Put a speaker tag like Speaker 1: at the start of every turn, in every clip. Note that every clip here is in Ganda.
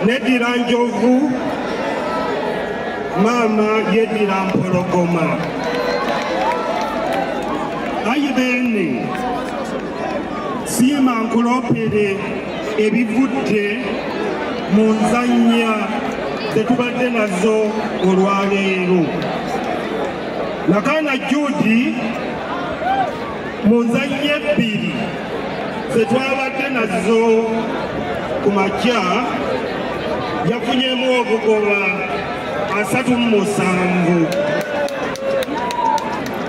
Speaker 1: Neddira njovu, maama yeddira mpologoma. Ayi Beene, siima nkuloopere ebivudde mu nzannya ze tubadde nazo olwaleero. Nakaana Jude mu nzannya ebbiri ze twabadde nazo ku makya yafunyemu obugoba 37.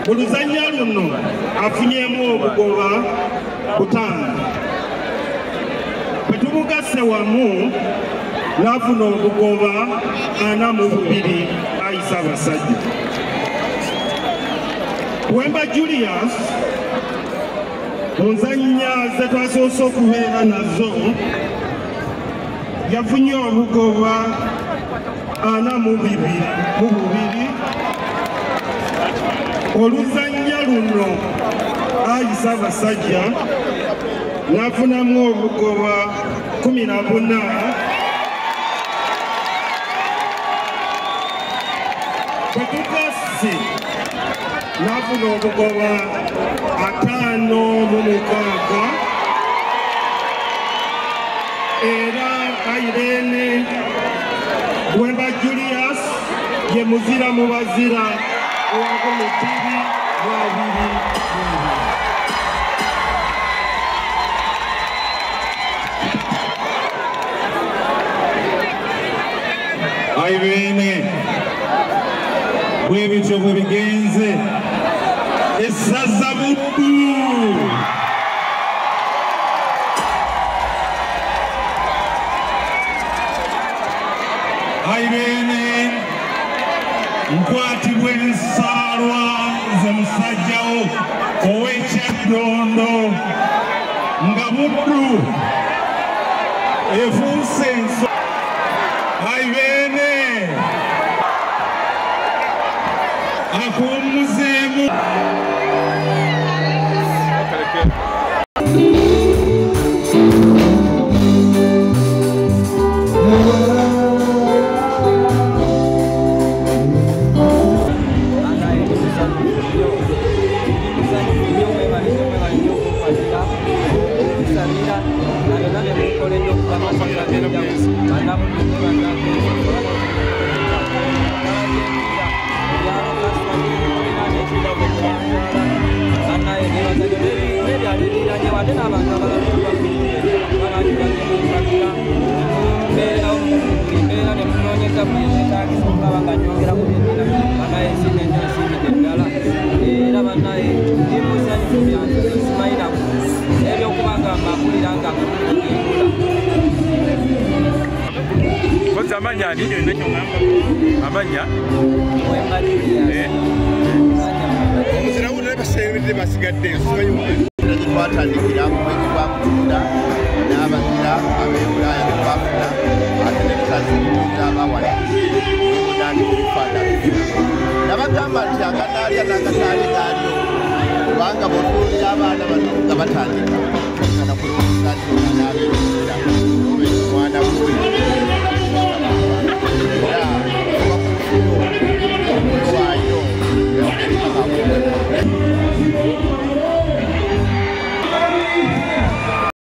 Speaker 1: Mu luzannya luno afunyemu obugoba 5. Bwe tubugasse wamu n'afuna obugoba 42 ayi Ssaabasajja. Wemba Julius mu nzannya ze twasoose okubeera nazo yafunye obugoba 42. Oluzannya luno ayi Ssaabasajja n'afunamu obugoba 14. Bwe tugasse n'afuna obugoba 56. Era Irene Bwemba Julius ye muzira mu bazira owa 2022.
Speaker 2: Irene bwe bityo bwe bigenze essaza Buddu. Irene nkwatibwa ensaalwa nze musajjawo ow'Ekyaddondo nga Buddu efuuse enso. Irene akuwummuzeemu.
Speaker 3: Amanya
Speaker 4: omuzira wuno basemberedde basigadde twatandikira mu mwezi gwa Mutunda n'abazira ab'e Bulaaya be twafuna ate ne tusazimuuza abawala munange ebifaananyi. Nabagamba nti aganaalya n'agataali gaalyo kubanga bw'otunuulira abaana bano nga batandika kana kulowooza nti n'abeeruzira